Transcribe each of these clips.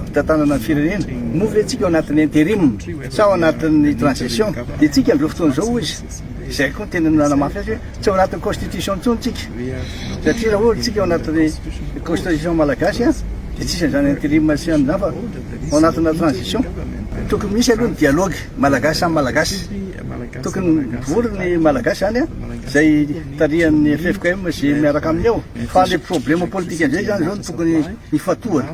fitantanana ny firenena, moa ve tsika ao anatin'ny interim sa ao anatin'ny transition? Dia tsika amin'izao fotoana izao hoy izy, izay koa no tena nanamafy azy hoe tsy ao anatin'ny constitution intsony tsika, satria raha ohatra tsika ao anatin'ny constitution malagasy dia tsisy an'izany interim sy an'izany fa ao anatina transition. Tokony misy aloha ny dialogue malagasy samy malagasy, tokony mivory ny malagasy izany izay tarihan'ny ffkm sy miaraka aminy eo, fa le problème politique amizay zany zao no tokony hifantohana.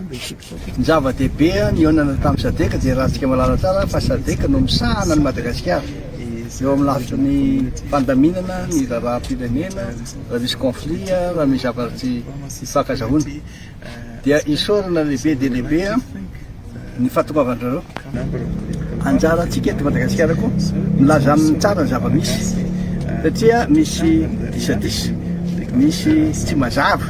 Ny zava-dehibe nihaonana tamin'ny Sadec dia rahantsika mahalala tsara fa Sadec no misahana an'i Madagasikara eo amin'ny lafiny fandaminana ny raharaham-pirenena raha misy conflit, raha misy zavatra tsy ifankazahoana. Dia isaorana lehibe dia lehibe ny fahatongavan-drareo. Anjarantsika eto Madagasikara koa milaza aminy tsara ny zava-misy satria misy disadisa, misy tsy mazava.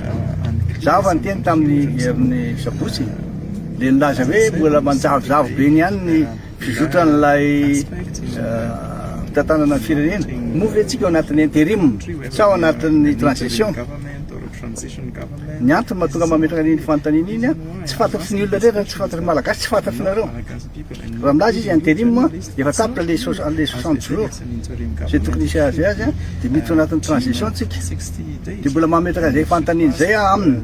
Zaho efa niteny tamin'ny amin'ny sabotsy dia nilaza hoe mbola manjavozavo be ny ihany ny fizotran'ilay fitantanana ny firenena. Moa ve tsika ao anatin'ny interim sa ao anatin'ny transition? Ny antony mahatonga mametraka an'iny fanontaniana iny an, tsy fantatry ny olona rehetra, tsy fantatry ny Malagasy, tsy fantatry nareo. Raha milaza izy interim, efa tapitra le le 60 jours izay tokony hisy azy azy an, dia miditra ao anatin'ny transition tsika. Dia mbola mametraka an'izay fanontaniana izay aho aminy.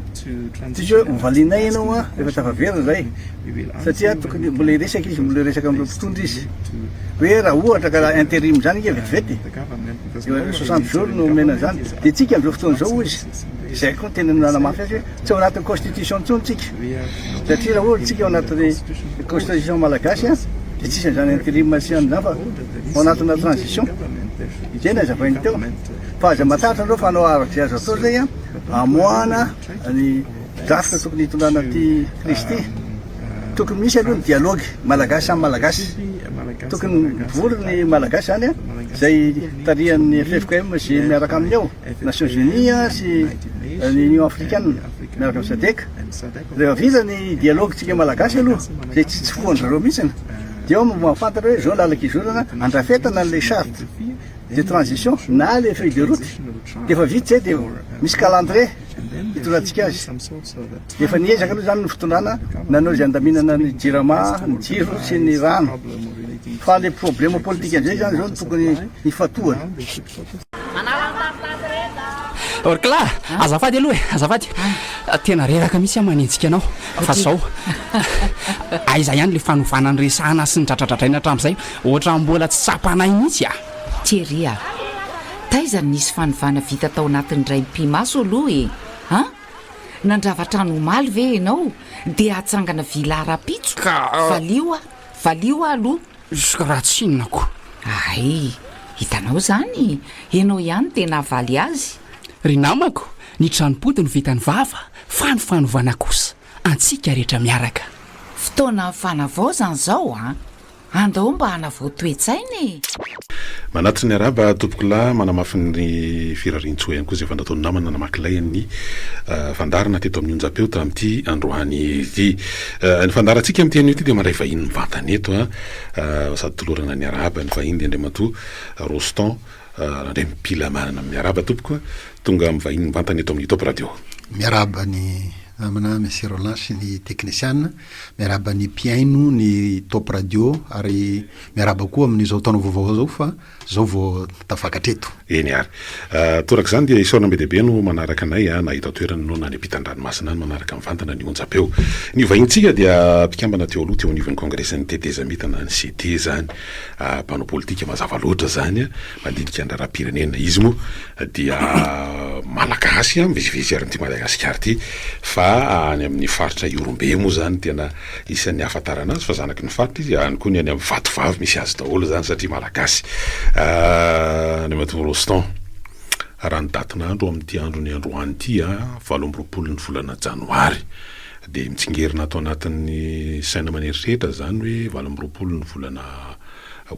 Tsisy hoe hovalianay ianao an, rehefa tafaverina izay. Satria tokony mbola hiresaka izy, mbola hiresaka amin'ireo mpitondra izy. Hoe raha ohatra ka interim izany ange vetivety e. 60 jours no omena an'izany. Dia tsika amin'izao fotoana izao hoy izy, izay koa no tena nanamafy azy hoe tsy ao anatin'ny constitution intsony tsika. Satria raha ohatra tsika ao anatin'ny constitution malagasy an, dia tsisy an'izany interim sy an'izany fa ao anatina transition. Izay no nazavainy teo. Fa aza matahotra nareo fa hanao araka izay azo atao izay an, hamoahana ny drafitra tokony hitondrana ity crise ity. Tokony misy aloha ny dialogue malagasy samy malagasy. Tokony mivory ny malagasy zany an, izay tarihan'ny ffkm sy miaraka aminy eo, Nations Unies sy ny Union Africaine miaraka amin'ny Sadec. Rehefa vita ny dialogue tsika malagasy aloha, izay tsy tsofohan-dry zareo mihitsy, dia eo no mahafantatra hoe izao lalan-kizorana andrafetana an'ilay charte de transition na le feuille de route. Dia efa vita izay dia misy calendrier hitondrantsika azy. Efa niezaka aloha izany ny fitondrana nanao izay handaminana ny jirama, ny jiro sy ny rano. Fa le problème politique amizay izany izao no tokony hifantohana. Orkla, azafady aloha e, azafady. Tena reraka mihitsy aho manenjika anao. Fa zao, aiza ihany le fanovana niresahana sy nidradradradraina hatramin'izay, ohatran'ny mbola tsy tsapanay mihitsy a! Thierry a! Taiza no nisy fanovana vita tao anatin'ny indray mipi-maso aloha e! An? Nandrava trano omaly ve ianao dia hatsangana villa rahampitso? Ka. Valio aho, valio aho aloha. Ka raha tsy inona ko. Hay! Hitanao izany? Ianao ihany no tena havaly azy. Ry namako, ny tranom-pody no vitan'ny vava fa ny fanovana kosa antsika rehetra miaraka. Fotoanan'ny fanavaozana izao an! Andao mba hanavao toe-tsaina e! Manatitra ny arahaba tompokolahy, manamafy ny firarian-tsoa ihany koa izay efa nataon'ny namana namaky lay ny fandaharana teto amin'ny onjam-peo tamin'ity androany ity. Ny fandaharantsika amin'ity anio ity dia mandray vahiny mivantana eto sady tolorana ny arahaba ny vahiny dia Andriamatoa Rostand Randriampilamanana. Miarahaba tompoko, tonga mivahiny mivantana eto amin'ny Top Radio. Miarahaba ny namana Monsieur Roland sy ny teknisiana. Miarahaba ny mpihaino ny Top Radio ary miarahaba koa amin'izao taona vaovao izao fa zao vao tafakatra eto. Eny ary. Torak'izany dia isaorana be dia be no manaraka anay na eto an-toerana no na any ampitan-dranomasina any manaraka mivantana ny onjam-peo. Ny vahintsika dia mpikambana teo aloha teo anivon'ny Kongresin'ny Tetezamita na ny CT izany. Mpanao politika mazava loatra izany, mandinika ny raharaham-pirenena. Izy moa dia Malagasy mivezivezy eran'ity Madagasikara ity fa any amin'ny faritra Ihorombe moa izany tena isan'ny ahafantarana azy fa zanaky ny faritra izy, any koa ny any amin'ny Vatovavy misy azy daholo izany satria Malagasy. Andriamatoa Rostand, raha ny datin'andro amin'ity andron'ny androany ity, 28 ny volana janoary, dia mitsingerina ato anatin'ny saina aman'eritreritra izany hoe 28 ny volana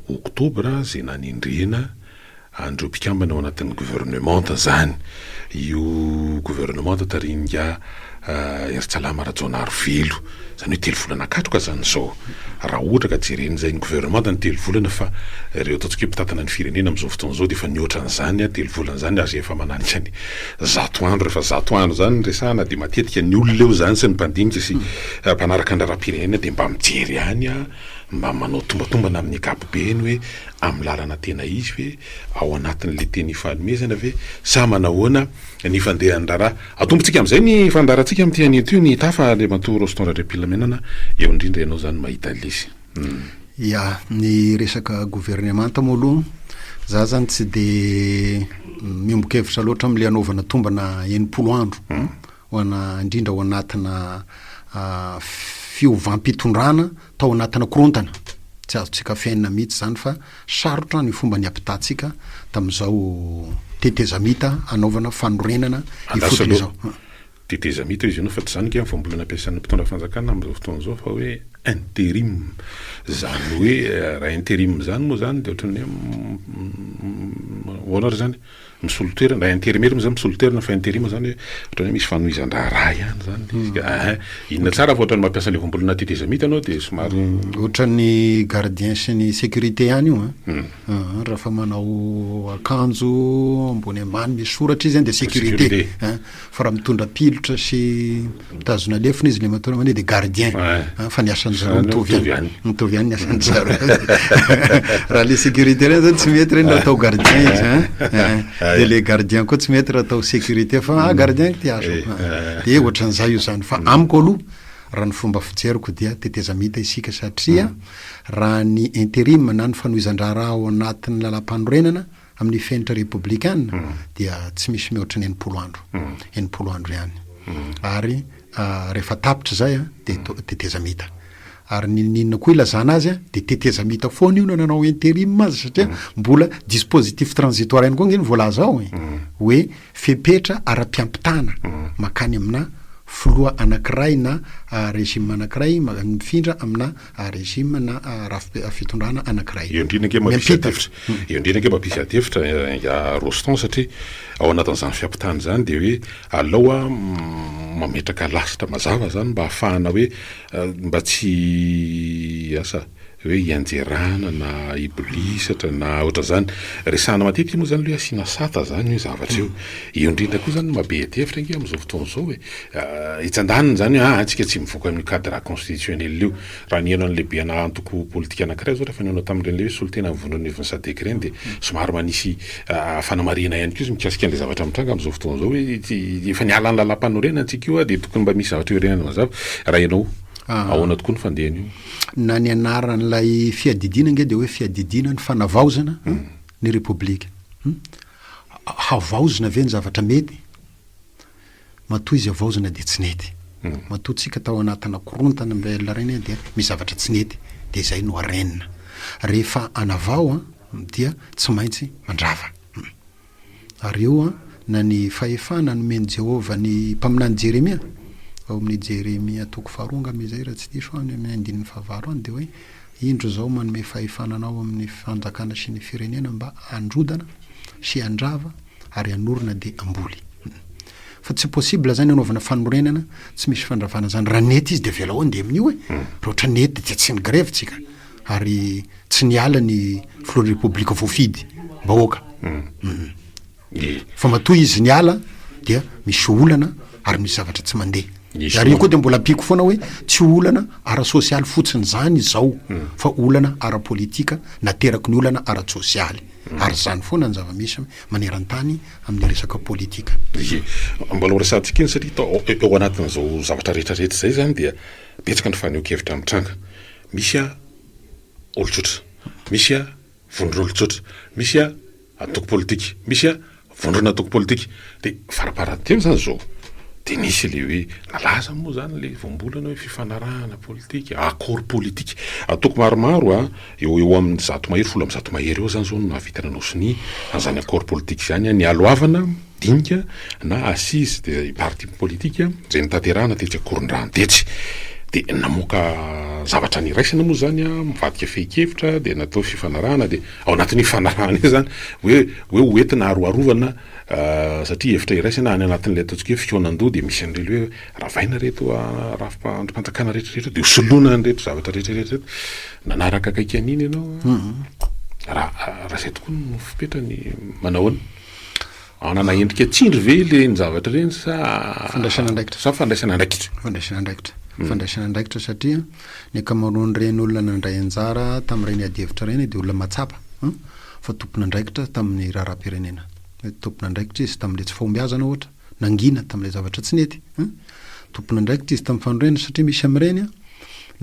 oktobra izay nanendrena an'ireo mpikambana ao anatin'ny governemanta izany. Io governemanta tarihin'ingahy Heritsalama Rajaonarivelo. Izany hoe telo volana katroka izany izao. Raha ohatra ka jerena izay ny gouvernemanta ny telo volana fa ireo ataontsika hoe mpitantana ny firenena amin'izao fotoana izao dia efa nihoatra an'izany telo volana izany ary efa mananika ny zato andro. Rehefa zato andro izany no resahana dia matetika ny olona eo izany sy ny mpandinika sy mpanaraka ny raharaham-pirenena dia mba mijery ihany mba manao tombatombana amin'ny ankapobeny hoe amin'ny lalana tena izy ve, ao anatin'ilay teny ifanomezana ve sa manahoana ny fandehan'ny raharaha. Atombontsika amin'izay ny fandaharantsika amin'ity anio ity ny tafa Andriamatoa Rostand Randriampilaminana, eo indrindra ianao izany mahita an'ilay izy. Ya, ny resaka governemanta moa aloha, za zany tsy de miombon-kevitra loatra amin'ilay anaovana tombana 60 andro ho ana indrindra ao anatina fiovam-pitondrana tao anatina korontana, tsy azontsika afenina mihitsy izany fa sarotra ny fomba niampitantsika tamin'izao tetezamita hanaovana fanorenana Andraso ifotony aloha, izao. Tetezamita izy io nefa tsy izany ange ny voambolana ampiasain'ny mpitondra fanjakana amin'izao fotoana izao fa hoe interim. Izany hoe raha interim izany moa izany dia ohatran'ny hoe ahoana ary izany? Misolo toerana, raha intérimaire moa zany misolo toerana fa intérim zany hoe ohatran'ny hoe misy fanohizan-draharaha ihany zany le izy ka ehe, inona tsara fa ohatran'ny mampiasa le voambolana tetezamita ianao de somary. Ohatran'ny gardien sy ny sécurité ihany io an, rehefa manao akanjo ambony ambany misy soratra izy an de sécurité an, fa raha mitondra pilotra sy mitazona lefona izy le matoa mandeha de gardien an, fa ny asan-dry zareo mitovy ihany, mitovy ihany ny asan-dry zareo raha le sécurité reny zany tsy mety reny raha atao gardien izy an, de le gardien koa tsy mety raha atao sécurité fa ah gardien ty azo de ohatran'izay io zany fa amiko aloha raha ny fomba fijeriko dia tetezamita isika satria raha ny interim na ny fanohizan-draharaha ao anatin'ny lalàmpanorenana Amin'ny fenitra repoblikana dia tsy misy mihoatra ny 60 andro, 60 andro ihany. Ary rehefa tapitra izay dia tetezamita. Ary n'inon'inona koa ilazana azy dia tetezamita foana io na nanao interim aza satria mbola dispositif transitoire ihany koa ange no voalaza ao e. Hoe fepetra ara-piampitana mankany amina filoha anankiray na régime anankiray mifindra amina régime na rafi-pitondrana anankiray. Eo indrindra ange mampisy adihevitra, eo indrindra ange mampisy adihevitra ingahy Rostand satria ao anatin'izany fiampitana izany dia hoe alao a mametraka lasitra mazava izany mba hahafahana hoe mba tsy asa hoe hianjerana na hibolisatra na ohatran'izany. Resahana matetika moa izany hoe asiana sata izany io zavatra io. Eo indrindra koa izany no mahabe adihevitra ange amin'izao fotoana izao e. Etsy andaniny izany hoe aa tsika tsy mivoaka amin'io cadre constitutionnel io. Raha nihaino an'ny lehibeana antoko politika anankiray zao rehefa nihaona tamin'ireny le hoe solontenan'ny vondrona ivon'ny Sadec ireny dia somary manisy fanamarihana ihany koa izy mikasika an'ilay zavatra mitranga amin'izao fotoana izao hoe tsy efa niala ny lalàmpanorenana tsika io dia tokony mba misy zavatra iorenana mazava. Raha ianao, ahoana tokoa ny fandehan'io? Na ny anaran'ilay fiadidiana ange dia hoe fiadidiana ny fanavaozana ny Repoblika. Havaozina ve ny zavatra mety? Matoa izy havaozina dia tsy nety. Matoa tsika tao anatina korontana mbl reny dia misy zavatra tsy nety dia izay no arenina. Rehefa hanavao an dia tsy maintsy mandrava. Ary eo an na ny fahefana nomen'i Jehovah ny mpaminany Jeremia, ao amin'ny Jeremia toko faharoa angamba izay raha tsy diso aho, any amin'ny andininy fahavalo any dia hoe indro izaho manome fahefana anao amin'ny fanjakana sy ny firenena mba handrodana sy handrava ary hanorina dia hamboly. Fa tsy possible zany hanaovana fanorenana tsy misy fandravana zany. Raha nety izy dia avelao handeha amin'io e. Raha ohatra nety dia tsy ni-grevy tsika ary tsy niala ny filohan'ny repoblika voafidy bahoaka. Fa matoa izy niala dia misy olana ary misy zavatra tsy mandeha. Ary io koa dia mbola ampiako foana hoe tsy olana ara-sosialy fotsiny zany izao fa olana ara-politika nateraky ny olana ara-tsosialy. Ary izany foana ny zava-misy maneran-tany amin'ny resaka politika. Ie. Mbola ho resahantsika iny satria tao ao anatin'izao zavatra rehetra rehetra izay izany dia betsaka ny fanehoan-kevitra mitranga. Misy a olon-tsotra, misy a vondron'olon-tsotra, misy a antoko politika, misy a Vondrona antoko politika. Dia faraparany teo izany izao dia nisy ilay hoe nalaza moa izany ilay voambolana hoe fifanarahana politika, accord politique. Antoko maromaro a, eo ho eo amin'ny 100 mahery, 110 mahery eo izany izao no nahavita nanao sonia an'izany accord politique izany a, nialohavana dinika na assise des partis politiques izay notanterahana tetsy Ankorondrano tetsy. Dia namoaka zavatra niraisana moa izany an, mivadika fehin-kevitra dia natao fifanarahana dia ao anatin'io fifanarahana io izany hoe hoe ho entina aroarovana satria hevitra iraisana any anatin'ilay ataontsika hoe fikaonan-doha dia misy an'ireny hoe ravaina ireto rafi-pandrim-panjakana rehetra rehetra dia hosoloina an'ireto zavatra rehetra rehetra ireto. Nanaraka akaiky an'iny ianao an, raha raha izay tokoa no fipetrany manao ahoana? Hanana endrika tsindry ve ireny zavatra ireny sa Fandraisana andraikitra. Sa fandraisana andraikitra? Fandraisana andraikitra. Fandraisana andraikitra satria ny ankamaroan'ireny olona nandray anjara tamin'ireny adihevitra ireny dia olona mahatsapa fa tompon'andraikitra tamin'ny raharaham-pirenena. Hoe tompon'andraikitra izy tamin'ilay tsy fahombiazana ohatra, nangina tamin'ilay zavatra tsy nety. Tompon'andraikitra izy tamin'ny fanorenana satria misy amin'ireny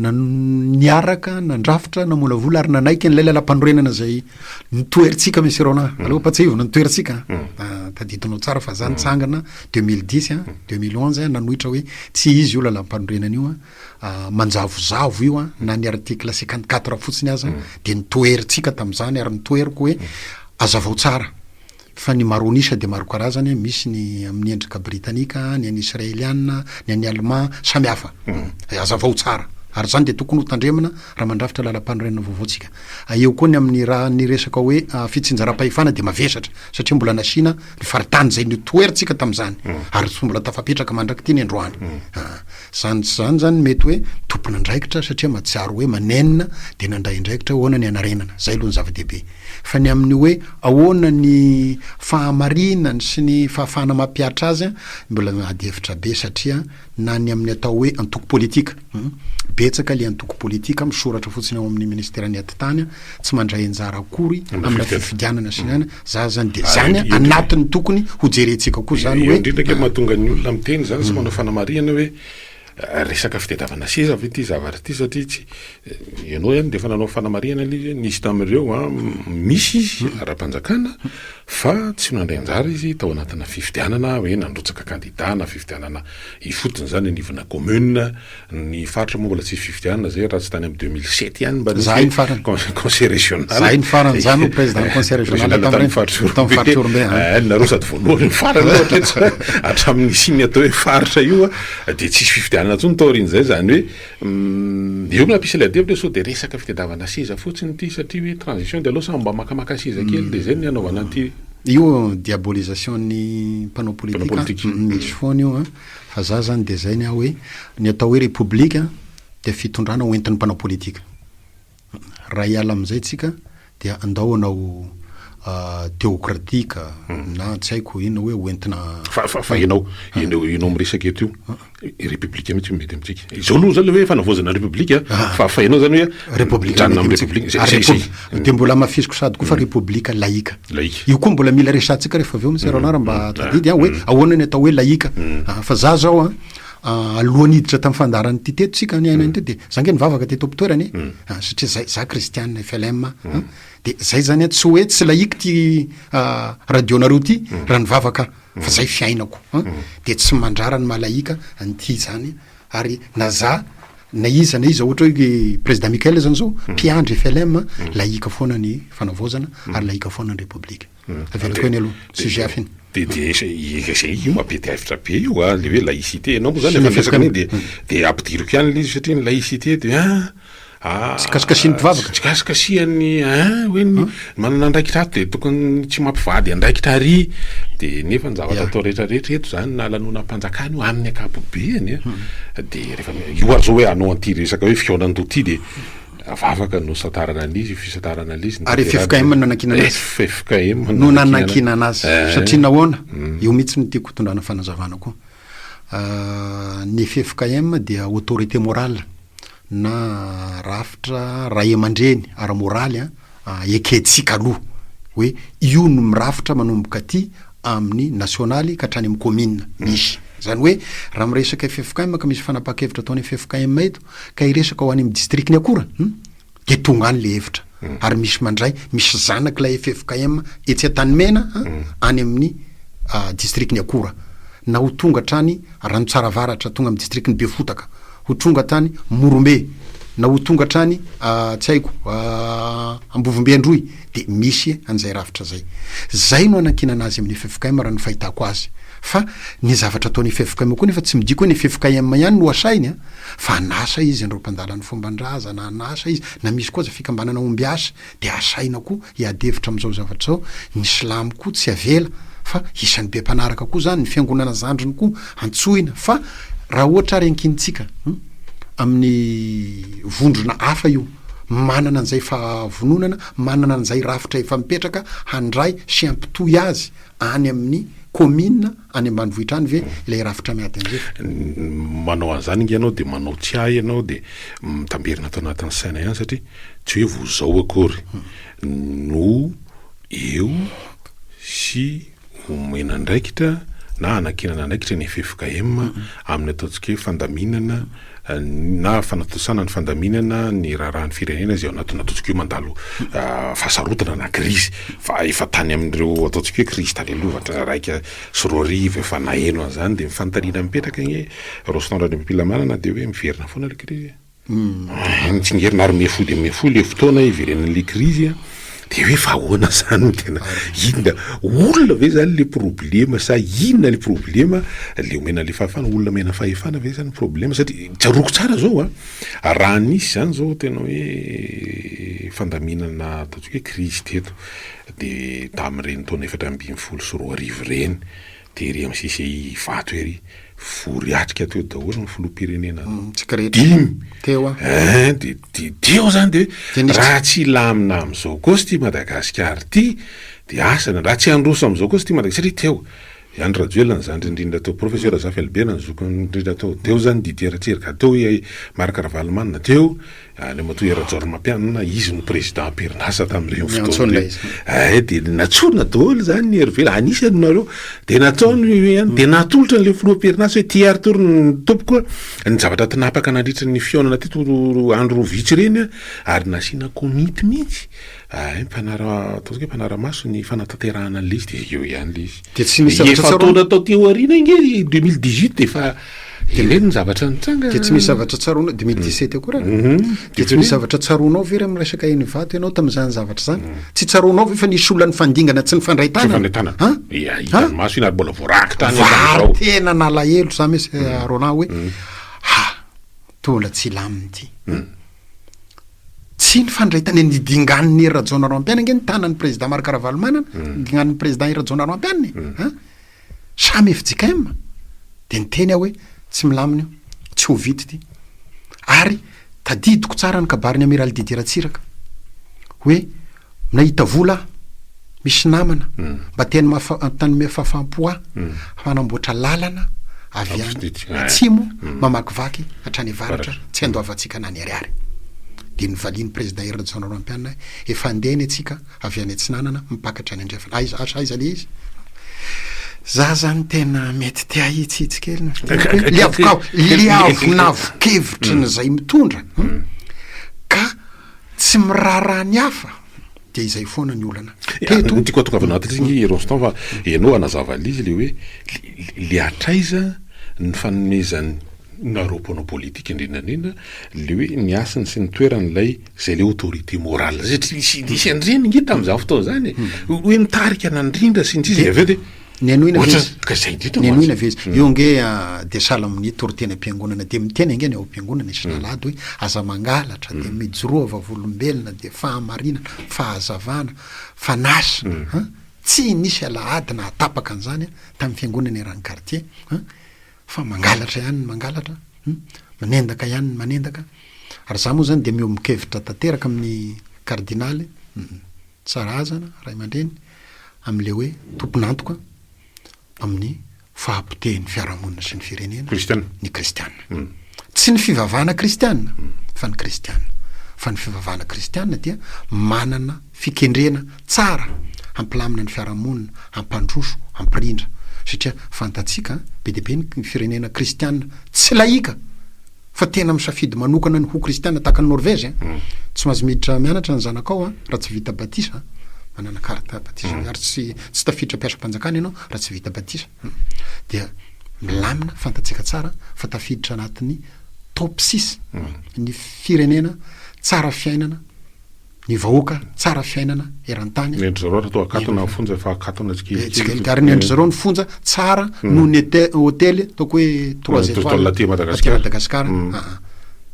niaraka nandrafitra, namolavola ary nanaiky an'ilay lalampanorenana izay nitoherintsika Monsieur Roland. Aleo ampatsiahivina nitoherintsika. Ah, tadidinao tsara fa za nitsangana 2010, 2011 nanohitra hoe tsy izy io lalampanorenana io, ah, manjavozavo io, na ny article 54 fotsiny aza dia nitoherintsika tamin'izany ary nitoheriko hoe azavao tsara. Fa ny maro an'isa dia maro karazany, misy ny amin'ny endrika britanika, ny an'ny israeliana, ny an'ny alemà, samy hafa. Hazavao tsara. Ary izany dia tokony ho tandremana raha mandrafitra lalampanorenana vaovao tsika. Eo koa ny amin'ny raha ny resaka hoe fitsinjaram-pahefana dia mavesatra satria mbola nasiana ny faritany izay notoherintsika tamin'izany ary tsy mbola tafapetraka mandrak'ity ny androany. Izany sy izany izany mety hoe tompon'andraikitra satria mahatsiaro hoe manenina dia nandray andraikitra hoe ahoana ny hanarenana. Izay aloha ny zava-dehibe. Fa ny amin'ny hoe ahoana ny fahamarinany sy ny fahafahana mampihatra azy mbola ady hevitra be satria na ny amin'ny atao hoe antoko politika, betsaka le antoko politika misoratra fotsiny ao amin'ny ministeran'ny atitany tsy mandray anjara akory amina fifidianana sy ny any, za zany de zany anatin'ny tokony hojerentsika koa zany hoe. Eo indrindra ange mahatonga ny olona miteny zany sy manao fanamarihana hoe Resaka fitadiavana seza ve ity zavatra ity satria tsy ianao ihany dia efa nanao fanamarihana ilay izy hoe nisy tamin'ireo an, misy izy ara-panjakana fa tsy nandray anjara izy tao anatina fifidianana hoe nandrotsaka kandida na fifidianana ifotony izany anivona commune, ny faritra moa mbola tsisy fifidianana zay raha tsy tany amin'ny 2007 ihany mba nisy hoe conseil régional. Zahay ny farany, za no président conseil régional tamin'ny faritra Ihorombe. Eh, nareo sady voalohany no farany ohatra eto hatramin'ny nisian'ny atao hoe faritra io an. Dia tsisy fifidianana intsony taorian'izay, izany hoe eo no nampisy ilay adihevitra hoe sao dia resaka fitadiavana seza fotsiny ity satria hoe transition dia aleo samy mba makamaka seza kely dia izay no nanaovana an'ity. Io diabolisation ny mpanao politika misy foana io an, fa za zany dia izay ny ahy hoe ny atao hoe repoblika dia fitondrana hoentin'ny mpanao politika. Raha hiala amin'izay tsika dia andao hanao théocratique na tsy haiko inona hoe hoentina. Fa fa fa ianao ianao ianao miresaka eto io république mihitsy no mety amintsika. Izao aloha zany le hoe fanavaozana république fa fa ianao zany hoe République mijanona mety amin'ny amintsika. république. Zay Ary zay zay. république dia mbola hamafisiko sady koa fa république laïque. Laïque. Io koa mbola mila resahantsika rehefa avy eo Monsieur Renard mba tadidy an hoe ahoana ny atao hoe laïque. Fa za zao an Alohan'ny hiditra tamin'ny fandaharana ity teto tsika niaina an'ity dia za nge nivavaka teto am-pitoerana e, satria zay za kristianina FLM a, dia zay zany an tsy hoe tsy laïque ty radio-nareo ty raha nivavaka aho fa zay fiainako an, dia tsy mandrara ny maha laïque an'ity zany ary na za na iza na iza ohatra hoe président Mickaël zany zao mpiandry FLM laïque foana ny fanavaozana ary laïque foana ny république. Averiko eny aloha, sujet hafa iny. De de zay io mampety hevitra be io a, le hoe laïcité, ianao moa zany efa niresaka an'iny de de ampidiriko ihany le izy satria ny laïcité de an ah Tsy kasikasian'ny mpivavaka. Tsy kasikasian'ny an hoe ny manana andraikitra ato de tokony tsy mampivady andraikitra ary de nefa ny zavatra atao rehetra rehetra eto zany na lanonam-panjakana io amin'ny ankapobeany a de rehefa io ary zao hoe hanao an'ity resaka hoe fihaonan-doha ity de Vavaka no santarana an'izy, fisantarana an'izy. Ary ffkm no nanankinana azy. Ffkm no nanankinana azy. Satria nahoana? Io mihitsy no tiako hitondrana fanazavana koa. Ny ffkm dia autorité morale na rafitra ray aman-dreny ara-moraly ekentsika aloha hoe io no mirafitra manomboka aty amin'ny nasionaly ka hatrany amin'ny kaominina misy. Izany hoe raha miresaka ffkm ka misy fanapahan-kevitra ataon'ny ffkm eto ka hiresaka ho any amin'ny district ny Akora hum dia tonga any le hevitra ary misy mandray misy zanak'ilay ffkm etsy Antanimena an any amin'ny district ny Akora na ho tonga hatrany Ranotsara Avaratra tonga amin'ny district ny Befotaka ho tonga hatrany Morombe. Na ho tonga hatrany tsy haiko Ambovombe Androy dia misy an'izay rafitra izay. Izay no anankinana azy amin'ny ffkm raha ny fahitako azy. Fa ny zavatra ataon'ny ffkm koa nefa tsy midika hoe ny ffkm ihany no asainy an! Fa hanasa izy an'ireo mpandala ny fomban-drazana, hanasa izy, na misy koa aza fikambanana ombiasy dia asaina koa hiady hevitra amin'izao zavatra izao, ny silamo koa tsy avela fa isan'ny be mpanaraka koa izany, ny fiangonana zandriny koa antsoina fa raha ohatra ary ankinintsika amin'ny vondrona hafa io, manana an'izay fahavononana, manana an'izay rafitra efa mipetraka handray sy hampitohy azy any amin'ny kaominina any ambanivohitra any ve ilay rafitra miady an'izay? Manao an'izany ange ianao dia manao tsiahy ianao dia mitamberina ato anatin'ny saina ihany satria tsy hoe vao izao akory no eo sy omena andraikitra na anankinana andraikitra ny ffkm amin'ny ataontsika hoe fandaminana na fanatontosana ny fandaminana ny raharahan'ny firenena izay ao anatin'ny ataontsika hoe mandalo fahasarotana na krizy fa efa tany amin'ireo ataontsika hoe krizy tany aloha 2001 efa naheno an'izany dia ny fanontaniana mipetraka anie Rostand Randriampilamanana dia hoe miverina foana ilay krizy. Mitsingerina ary mihafohy dia mihafohy ilay fotoana hiverenan'ilay krizy an, dia hoe fa ahoana izany no tena, inona, olona ve izany ilay problema sa inona ilay problema, ilay omena ilay fahefana, olona omena fahefana ve izany ny problema satria tsaroako tsara izao an, raha nisy izany izao tena hoe fandaminana ataontsika hoe krizy teto dia tamin'ireny taona 2014 ireny, Tery amin'ny CCI Ivato ery, vory atrika teo daholo ny filoham-pirenena dimy. Teo aho. Ein, de de teo zany de hoe raha tsy hilamina amin'izao kosa ity Madagasikara ity de asa na raha tsy handroso amin'izao kosa ity Madagasikara satria teo i Andry Rajoelina ny zandry indrindra teo, Professeur Zafy Albert ny zokiny indrindra teo, teo zany Didier Ratsiraka, teo i Marc Ravalomanana, teo Andriamatoa Hery Rajaonarimampianina, izy no président am-perinasa tamin'ireny fotoana ireny. Ay, dia natsorina daholo izany ny hery velona, anisany nareo. Dia nataony ihany, dia natolotra an'ilay filoha am-perinasa hoe ty ary tory ny tompoko, ny zavatra tinapaka nandritra ny fihaonana teto andro vitsy ireny, ary nasiana komity mihitsy, ay, mpanara, ataontsika hoe mpanara-maso ny fanatanterahana an'ilay izy, dia eo ihany ilay izy. Dia tsy misy zavatra tsaroana. Efa-taona taty aoriana ange, 2018 dia efa Ireny ny zavatra nitranga. Dia tsy misy zavatra tsaroanao, 2017 akory ary. Dia tsy misy zavatra tsaroanao ve raha miresaka eny Ivato ianao tamin'izany zavatra izany? Tsy tsaroanao ve fa nisy olona nifandingana tsy nifandray tanana? Tsy nifandray tanana. Han? Ia, hitan'ny maso iny ary mbola voarakitra any hatramin'izao. Ary tena nalahelo za mihitsy Roland hoe ha, toa mbola tsy hilamina ity. Tsy nifandray tanana, nidinganin'i Hery Rajaonarimampianina ange ny tanan'ny président Marc Ravalomanana, nidinganin'ny président Hery Rajaonarimampianina e. Han? Samy fjkm dia niteny aho hoe tsy milamina io, tsy ho vita ity. Ary tadidiko tsara ny kabarin'i Amiral Didier Ratsiraka hoe nahita vola aho, misy namana mba te hanome fahafaham-po ahy hanamboatra lalana avy any atsimo mamakivaky hatrany avaratra tsy handoavantsika na ny ariary. Dia novalian'ny Président Hery Rajaonarimampianina hoe efa handeha anie tsika avy any atsinanana mipaka hatrany andrefana. Aiza, asa aiza le izy? Za zany tena mety te hahitsihitsy kely ny fiteniko hoe le avokao, le avonavon-kevitry ny zay mitondra ka tsy miraharaha ny hafa dia izay foana ny olana. Teto. Ny tiako hatongavana anatin'izy nge i Rostand fa ianao hanazava an'ilay izy le hoe le hatraiza ny fanomezan'ny nareo mpanao politika indrindra indrindra le hoe ny hasiny sy ny toeran'ilay Zay le autorité morale zay satria nisy nisy an'ireny nge tamin'izany fotoana izany e. Hoe mitarika nandrindra sy ny sisa de avy eo de Nenoina ve ohatra izy? ka zay indrindra Nenoina mantsy. ve izy? Io ange dia sahala amin'ny toriteny am-piangonana dia miteny ange ny ao am-piangonana isan'alahady hoe aza mangalatra dia mijoroa vavolombelona dia fahamarinana, fahazavana, fanasina an! Tsy nisy alahady nahatapaka an'izany tamin'ny fiangonana eran'ny quartier an! Fa mangalatra ihany ny mangalatra, hum, manendaka ihany ny manendaka, ary za moa zany dia miombon-kevitra tanteraka amin'ny kardinaly, hum, tsara razana, ray aman-dreny, amin'ilay hoe tompon'antoka amin'ny fahapotehin'ny fiarahamonina sy ny firenena Kristiana. ny kristiana. Tsy ny fivavahana kristiana fa ny kristiana. Fa ny fivavahana kristiana dia manana fikendrena tsara hampilamina ny fiarahamonina, hampandroso, hampirindra. Satria fantatsika, be dia be ny firenena kristiana tsy laïka fa tena misafidy manokana ny ho kristiana tahaka an'i Norvège an. Tsy mahazo miditra mianatra ny zanakao an raha tsy vita batisa an, manana carte batisa ary tsy tsy tafiditra mpiasam-panjakana ianao raha tsy vita batisa. Dia milamina, fantatsika tsara fa tafiditra anatin'ny. top six ny firenena tsara fiainana, ny vahoaka tsara fiainana eran-tany. Ny an-dry zareo ary toa akatona ny fonja efa akatona tsikelikely. Ary ny an-dry zareo ny fonja tsara noho ny hotely ataoko hoe trois étoiles aty Madagasikara. Aa.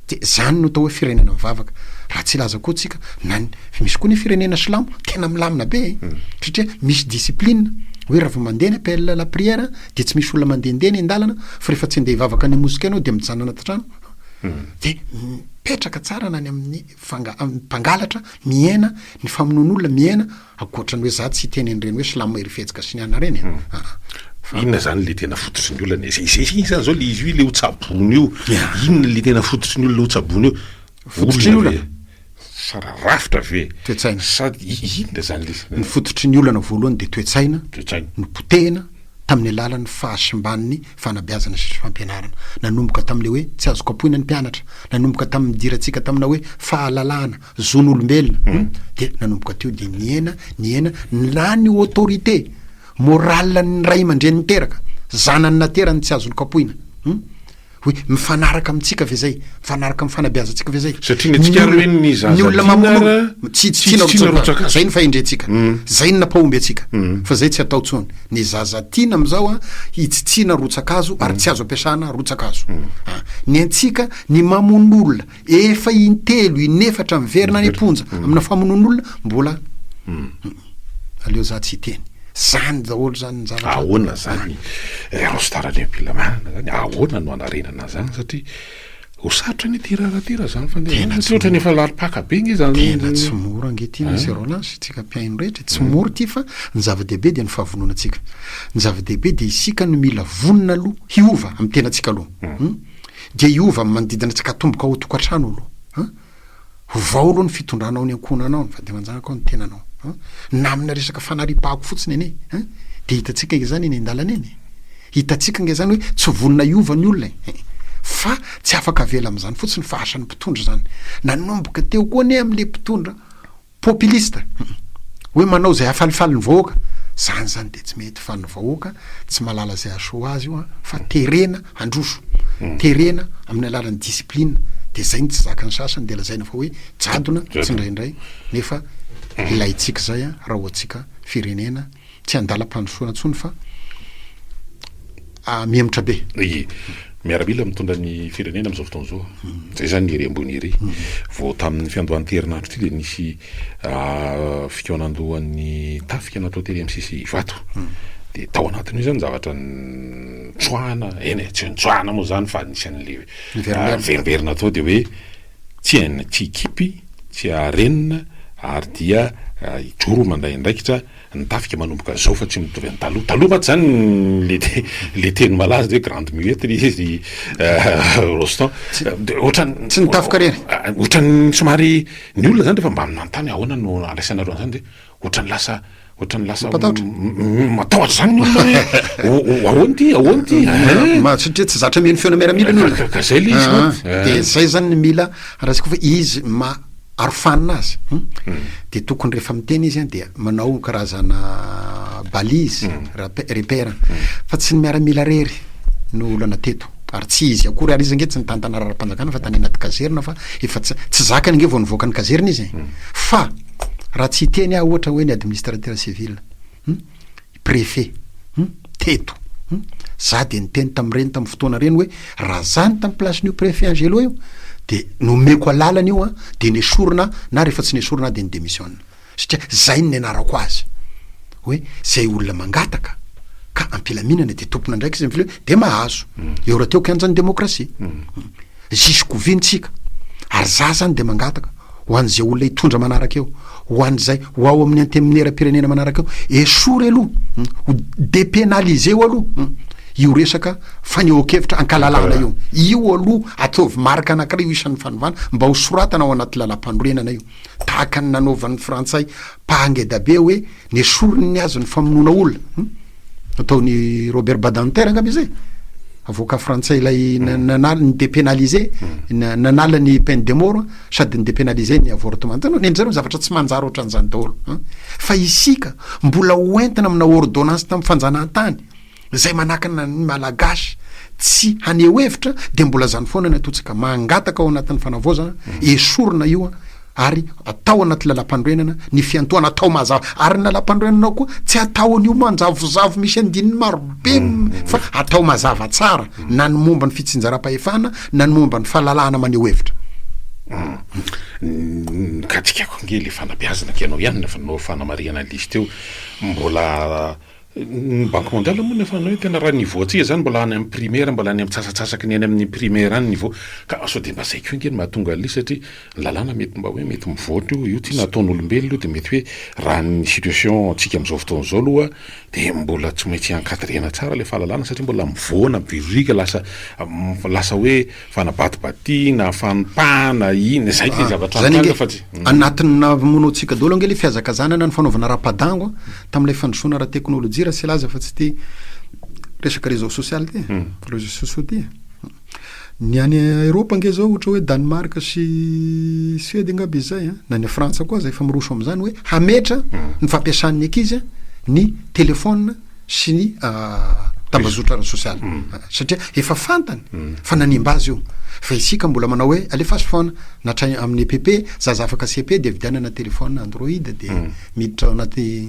De zany no atao hoe firenena mivavaka. Raha tsy hilaza koa tsika na ny, misy koa ny firenena silamo tena milamina be e, satria misy discipline hoe raha vao mandeha ny appel à la prière de tsy misy olona mandehandeha eny an-dalana fa rehefa tsy andeha hivavaka any amin'ny mosquée ianao de mijanona anaty trano de mipetraka tsara na any amin'ny fanga- mpangalatra mihena, ny famonoan'olona mihena, ankoatra ny hoe za tsy hiteny an'ireny hoe silamo mahery fihetsika sy ny anona ireny e, aa fa. Inona zany le tena fototry ny olana e? Zay zay zay zany zao le izy io le ho tsaboina io, inona le tena fototry ny olona ho tsaboina io? Fototry ny Olona olana? ve? Sa rafitra ve? Toe-tsaina. Sa inona zany le. Ny fototry ny olana voalohany dia toe-tsaina, Toe-tsaina. nopotehina tamin'ny alalan'ny fahasimban'ny fanabeazana sy fampianarana. Nanomboka tamin'ilay hoe tsy azo kapohina ny mpianatra, nanomboka tamin'ny nidirantsika tamina hoe fahalalahana, zon'olombelona, hum, dia nanomboka teo dia nihena, nihena, na ny autorité morale ny ray aman-dreny niteraka, zanany naterany tsy azony kapohina, hum. Hoe mifanaraka amintsika ve zay? Mifanaraka amin'ny fanabeazantsika ve zay? Satria ny antsika ary hoe ny zaza Ny olona mamono olona, tsy tsy tiana rotsaka. Zay ny fahendrentsika. Zay ny nampahomby antsika. Fa zay tsy atao tsony. Ny zaza tiana amin'izao an, hitsitsiana rotsakazo ary tsy azo ampiasana rotsakazo. Ny antsika, ny mamono olona efa intelo, inefatra miverina any am-ponja amina famonoan'olona mbola Aleo za tsy hiteny. Zany daholo zany ny zavatra. Ahoana zany Rosta Randriampilamanana zany, ahoana no hanarenana an'zany satria ho sarotra anie ty raharaha ty raha zany fandehanany satria ohatran'ny efa lalim-paka be nge zany. Tena tsy mora ange ty Monsieur Roland sy tsika mpihaino rehetra, tsy mora ty fa ny zava-dehibe dia ny fahavononantsika. Ny zava-dehibe dia isika no mila vonona aloha hiova amin'ny tenantsika aloha. Dia hiova amin'ny manodidina antsika, atomboka ao an-tokantrano aloha. Ovao aloha ny fitondranao ny ankohonanao, ny vady aman-janakao, ny tenanao an! Na amina resaka fanariam-pako fotsiny anie an! Dia hitantsika ange izany eny an-dalana eny e! Hitantsika ange izany hoe tsy vonona hiova ny olona e! Fa tsy afaka avela amin'izany fotsiny fa asan'ny mpitondra izany. Nanomboka teo koa anie amin'ilay mpitondra populiste hoe manao izay hahafalifaly ny vahoaka, izany izany dia tsy mety fa ny vahoaka tsy mahalala izay hahasoa azy io an, fa terena handroso, terena amin'ny alalan'ny discipline, dia izay no tsy zakan'ny sasany dia lazaina fa hoe jadona tsindraindray nefa ilaintsika izay an raha ho antsika firenena Tsy andalam-pandrosoana intsony fa mihemotra be. Ie. Miaramila mitondra ny firenena amin'izao fotoana izao. Izay izany ny ery ambony ery. Vao tamin'ny fiandohan'ity herinandro ity dia nisy fikaonandohan'ny tafika natao tery amin'ny CCI Ivato. Dia tao anatin'io izany zavatra nitsoahana, eny e, tsy nitsoahana moa izany fa nisy an'ilay miverimberina tao dia hoe tsy tsy hikipy, tsy harenina ary dia hijoro mandray andraikitra Ny tafika manomboka zao fa tsy mitovy any taloha. Taloha mantsy zany le le teny malaza hoe grande muette le izy Rostand. Ohatran'ny Tsy ny tafika rery. Ohatran'ny somary ny olona zany rehefa mba manontany ahoana no andraisanareo an'izany de ohatran'ny lasa ohatran'ny lasa Mampatahotra. matahotra zany ny olona hoe ahoana ty ahoana ty hein. Satria tsy zatra mihaino feona miaramila ny olona. Ka zay le izy mantsy. De zay zany ny mila raisiko fa izy ma arofanina azy hum de tokony rehefa miteny izy an dia manao karazana balise repère fa tsy ny miaramila rery no olana teto ary tsy izy akory ary izy ange tsy nitantana raharaham-panjakana fa tany anaty kazerina fa efa tsy tsy zakany ange vao nivoaka ny kazerina izy e fa raha tsy hiteny aho ohatra hoe ny administrateur civil hum Préfet hum teto hum za de niteny tamin'ireny tamin'ny fotoana ireny hoe raha za ny tamin'ny place-n'io préfet Angelo io de nomeko alalana io an de nesorina na rehefa tsy nesorina aho de ni-demissionne satria zay no nianarako azy hoe zay olona mangataka ka am-pilaminana de tompon'andraikitra izy am'file de mahazo eo rahateo kianjan'ny demokrasia jusqu'où viny tsika ary za zany de mangataka ho an'izay olona hitondra manaraka eo, ho an'izay ho ao amin'ny antenimieram-pirenena manaraka eo, esory aloha, ho depenaliser-o aloha io resaka fanehoan-kevitra ankalalahana io. Io aloha ataovy marika anankiray io isan'ny fanovana mba ho soratana ao anaty lalàmpanorenana io. Tahaka ny nanaovan'ny frantsay mpahangedabe hoe nesoriny ny azy ny famonoana olona. Nataon'i Robert Badinter angamba izy e? Avocat frantsay ilay nanala ny depénaliser, nanala ny peine de mort sady ni-depénaliser ny avortement. Hitanao, ny an-dry zareo zavatra tsy manjary ohatran'izany daholo an! Fa isika mbola ho entina amina ordonnance tamin'ny fanjanahantany izay manakana ny Malagasy. tsy haneho hevitra dia mbola zany foana ny ataontsika, mangataka ao anatin'ny fanavaozana, esorina io ary atao anaty lalam-panorenana ny fiantohana atao mazava ary ny lalam-panorenana koa tsy atao an'io manjavozavo misy andininy maro be fa atao mazava tsara na ny momba ny fitsinjaram-pahefana na ny momba ny fahalalahana maneho hevitra. Ny ka dikako ange le fanabeazana ka ianao ihany no efa nanao fanamarihana an'ilay izy teo, mbola Ny banque mondiale moa nefa hoe tena raha niveau antsika zany mbola any amin'ny primaire mbola any amin'ny tsasatsasaky ny any amin'ny primaire any niveau ka sao dia mba zay koa ange no mahatonga an'ilay satria ny lalàna mety mba hoe mety mivoatra io, io tsy nataon'olombelona io dia mety hoe raha ny situation antsika amin'izao fotoana izao aloha dia mbola tsy maintsy encadrer-na tsara ilay fahalalana satria mbola mivoana be lasa lasa hoe Fanabatibatiana, fanompana, inn, zay le zavatra Zany mitranga ange fa tsy. anatin'ny namono antsika daholo ange le fihazakazanana ny fanaovana rapadango tamin'ilay fandrosoana ara-teknolojia raha tsy hilaza fa tsy ity resaka réseau social ity e, réseaux sociaux ity e. Ny any Eropa ange zao ohatra hoe Danemark sy Suède angamba izy zay an, na ny Frantsa koa aza efa miroso amin'izany hoe hametra ny fampiasan'ny ankizy ny téléphone sy ny tambazotra ara-tsosialy satria efa fantany fa nanimba azy io fa isika mbola manao hoe alefaso foana na hatrany amin'ny EPP zaza afaka CP dia vidianana téléphone android dia miditra ao anaty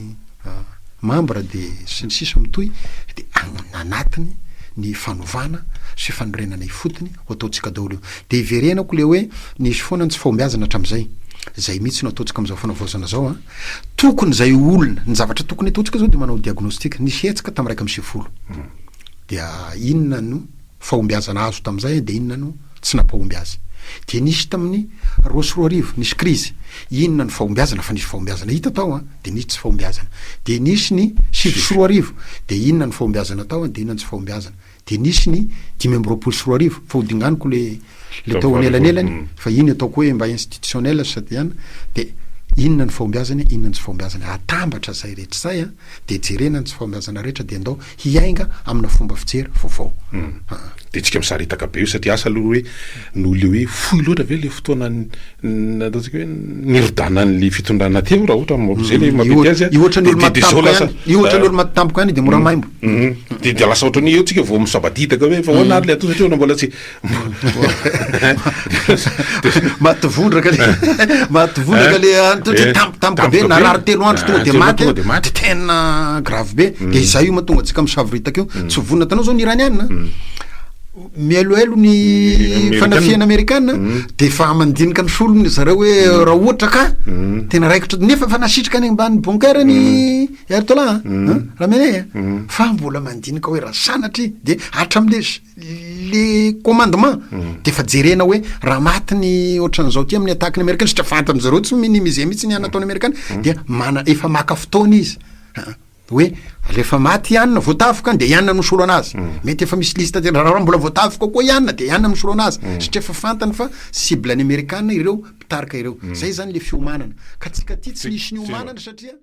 membre dia sy ny sisa mitohy dia anatiny ny fanovana sy fanorenana ifotony ho ataontsika daholo io dia iverenako le hoe nisy foana ny tsy fahombiazana hatramin'izay zay mihitsy no ataontsika amin'izao fanavaozana zao an. Tokony izay olona, ny zavatra tokony ataontsika zao dia manao diagnostic, nisy hetsika tamin'ny 91 dia inona no fahombiazana azo tamin'izay dia inona no tsy nampahomby azy. Dia nisy tamin'ny 2002, nisy crise, inona no fahombiazana fa nisy fahombiazana hita tao an, dia nisy tsy fahombiazana. Dia nisy ny 2009, dia inona no fahombiazana tao an, dia inona no tsy fahombiazana. Dia nisy ny 2025, fa ho dinganiko le le tao anelanelany fa iny ataoko hoe mba institutionnel sady ihany dia inona ny fahombiazany inona ny tsy fahombiazany, atambatra zay rehetra zay an, dia jerena ny tsy fahombiazana rehetra dia andao hiainga amina fomba fijery vaovao. Dia tsika misaritaka be io satria asa aloha hoe noho le hoe fohy loatra ve le fotoana ataontsika hoe nirodanan'le fitondrana teo raha ohatra zay le mampety azy an, Io ohatran'ny olo maty tampoka ihany, io ohatran'ny olo maty tampoka ihany dia mora maimbo. Dia dia lasa ohatran'ny hoe eo tsika vao misabadidaka hoe fa ahoana ary le atao satria ohatran'ny mbola tsy Maty vondraka le maty vondraka le any to Eh, tampotampoka be tampoka be. narary telo andro tonga de Ah, maty tonga de maty. de tena grave be de izay io mahatonga antsika misavoritaka io tsy vonona tanao zao ny iraniana mihainohaino ny Amerikana. fanafihana amerikana de efa mandinika ny solony zareo hoe raha ohatra ka tena raikitra nefa efa nasitrika any ambany bunker ny Ayatollah an Ramenei a fa mbola mandinika hoe raha sanatria de hatramle le commandement de efa jerena hoe raha maty ny ohatran'izao ty amin'ny attaque ny amerikana satria fantany zareo tsy minimiser mihitsy ny anataon'ny amerikana dia mana efa maka fotoana izy hoe rehefa maty i anona voatafika de i anona no misolo anazy mety efa misy liste de raha mbola voatafika koa i anona de i anona misolo anazy satria efa fantany fa cible ny amerikana ireo mpitarika ireo zay zany le fiomanana ka tsika ty tsy nisy niomanana satria.